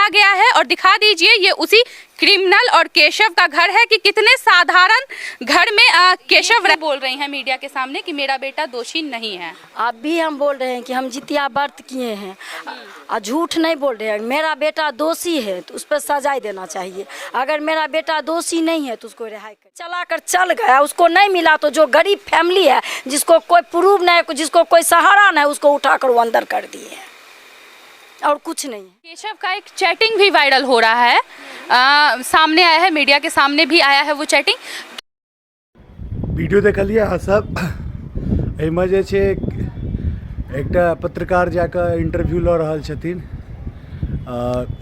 देखा गया है और दिखा दीजिए, ये उसी क्रिमिनल और केशव का घर है कि कितने साधारण घर में केशव बोल रही हैं मीडिया के सामने कि मेरा बेटा दोषी नहीं है। अब भी हम बोल रहे हैं कि हम जितिया व्रत किए हैं और झूठ नहीं बोल रहे हैं। मेरा बेटा दोषी है तो उस पर सजाए देना चाहिए। अगर मेरा बेटा दोषी नहीं है तो उसको रिहाई कर चला कर चल गया, उसको नहीं मिला तो जो गरीब फैमिली है, जिसको कोई प्रूफ नहीं है, जिसको कोई सहारा नहीं है, उसको उठा कर वो अंदर कर दिए हैं और कुछ नहीं है। केशव का एक चैटिंग भी वायरल हो रहा है, सामने आया है, मीडिया के सामने भी आया है वो चैटिंग। वीडियो देखलियै अहाँ सब। एहिमे जे छै एकटा पत्रकार जाकऽ इंटरव्यू लऽ रहल छथिन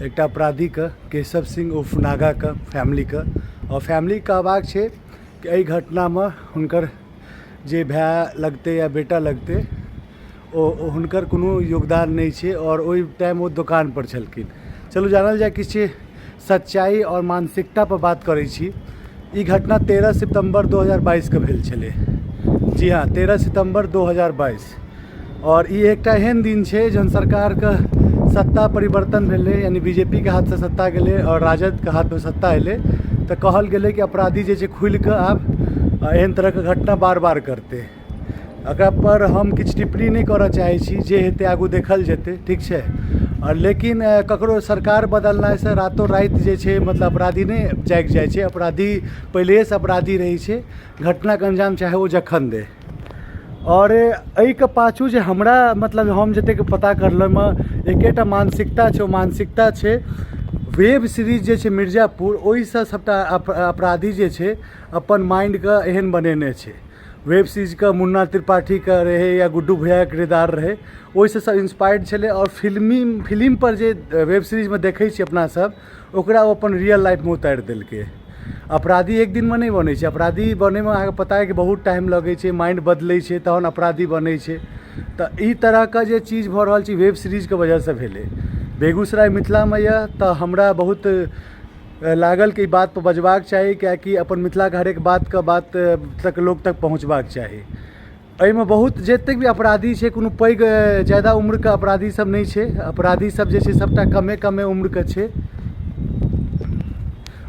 एकटा अपराधीके, केशव सिंह उर्फ नागाके फैमिलीके। आओर फैमिलीके कहबाक छै कि एहि घटनामे हुनकर जे भाय लगतै या बेटा लगतै ओ हुनकर कोनो योगदान नहि छै आओर ओहि टाइम ओ दोकानपर छलखिन। चलू जानल जाय किछु सच्चाइ आओर मानसिकतापर बात करै छी। ई घटना 13 सितम्बर 2022के भेल छलै। जी हँ, 13 सितम्बर 2022। आओर ई एकटा एहन दिन छै जहन सरकारके सत्ता परिवर्तन भेलै, यानी बीजेपीके हाथसँ सत्ता गेलै आओर राजदके हाथमे सत्ता एलै, तऽ कहल गेलै कि अपराधी जे छै खुलिकऽ आब एहन तरहके घटना बार बार करतै। एकरा पर हम किछु टिप्पणी नहि करऽ चाहै छी, जे हेतै आगू देखल जेतै, ठीक छै। आओर लेकिन ककरो सरकार बदलनाइसँ रातो राति जे छै मतलब अपराधी नहि जागि जाइ छै। अपराधी पहिलेसँ अपराधी रहै छै, घटनाके अंजाम चाहे ओ जखन दै। आओर एहिके पाछू जे हमरा मतलब हम जतेक पता करलहुँ, ओहिमे एकेटा मानसिकता छै। ओ मानसिकता छै वेब सीरीज जे छै मिर्जापुर, ओहिसँ सभटा अपराधी जे छै अपन माइंडके एहन बनेने छै। वेब सीरीजके मुन्ना त्रिपाठीके रहै या गुड्डू भैयाके किरदार रहै, ओहिसँ सब इंस्पायर्ड छलै। आओर फिल्मी फिल्मपर जे वेब सीरीजमे देखै छियै अपना सब, ओकरा ओ अपन रियल लाइफमे उतारि देलकै। अपराधी एक दिनमे नहि बनै छै। अपराधी बनैमे अहाँके पता अइ कि बहुत टाइम लगै छै, माइंड बदलै छै तहन अपराधी बनै छै। तऽ ई तरहके जे चीज भऽ रहल छै वेब सीरीजके वजहसँ भेलै। बेगूसराय मिथिलामे यऽ तऽ हमरा बहुत लागल कि ई बातपर बजबाक चाही, किएकि अपन मिथिलाके हरेक बातके बात तक लोक तक पहुँचबाक चाही। एहिमे बहुत जतेक भी अपराधी छै, कोनो पैघ ज्यादा उम्रके अपराधी सब नहि छै। अपराधी सब जे छै सबटा कमे कमे उम्रके छै।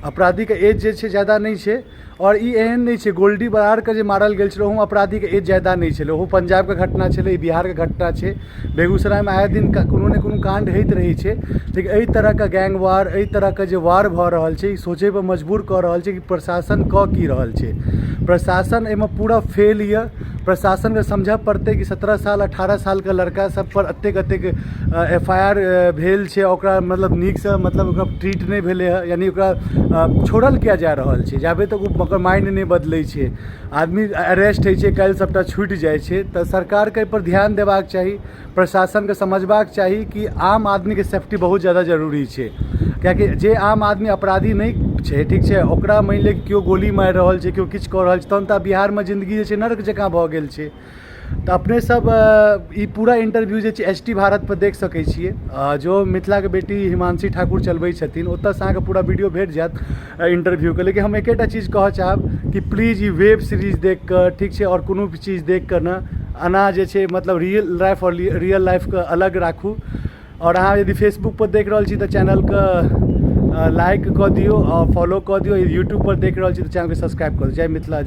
अपराधीके एज जे छै ज्यादा नहि छै। आओर ई एहन नहि छै, गोल्डी बराड़के जे मारल गेल छलै ओहूमे अपराधीके एज ज्यादा नहि छलै। ओहो पंजाबके घटना छलै, ई बिहारके घटना छै। बेगूसरायमे आए दिन कोनो ने कोनो काण्ड होइत रहै छै, लेकिन एहि तरहके गैंग वार, एहि तरहके जे वार भऽ रहल छै, ई सोचैपर मजबूर कऽ रहल छै कि प्रशासन कऽ की रहल छै। प्रशासन एहिमे पूरा फेल यऽ। प्रशासनके समझऽ पड़तै कि 17 साल 18 सालके लड़का सबपर एतेक एतेक एफ I R भेल छै, ओकरा मतलब नीकसँ मतलब ओकरा ट्रीट नहि भेलै हँ, यानि ओकरा छोड़ल किया जा रहल छै? जाबे तक ओकर माइंड नहि बदलै छै, आदमी अरेस्ट होइ छै, काल्हि सबटा छुटि जाइ छै। तऽ सरकारके एहिपर ध्यान देबाक चाही, प्रशासनके समझबाक चाही कि आम आदमीके सेफ्टी बहुत ज्यादा जरूरी छै। किएकि जे आम आदमी अपराधी नहि छै, ठीक छै, ओकरा मानि लिअ केओ गोली मारि रहल छै, केओ किछु कऽ रहल छै, तहन तऽ बिहारमे जिन्दगी जे छै नर्क जकाँ भऽ गेल छै। तऽ अपने सब ई पूरा इंटरव्यू जे छै एच टी भारत पर देख सकै छियै, जो मिथिलाके बेटी हिमांशी ठाकुर चलबै छथिन। ओतऽसँ अहाँके पूरा वीडियो भेट जायत इंटरव्यूके। लेकिन हम एकेटा चीज कहऽ चाहब कि प्लीज ई वेब सीरीज देख कऽ, ठीक छै, आओर कोनो भी चीज देख कऽ ने एना जे छै मतलब रियल लाइफ आओर रियल लाइफके अलग राखू। आओर अहाँ यदि फेसबुकपर देख रहल छी तऽ चैनलके लाइक कऽ दियौ आओर फॉलो कऽ दियौ। यूट्यूबपर देख रहल छी तऽ चैनलके सब्सक्राइब कऽ दियौ। जय मिथिला।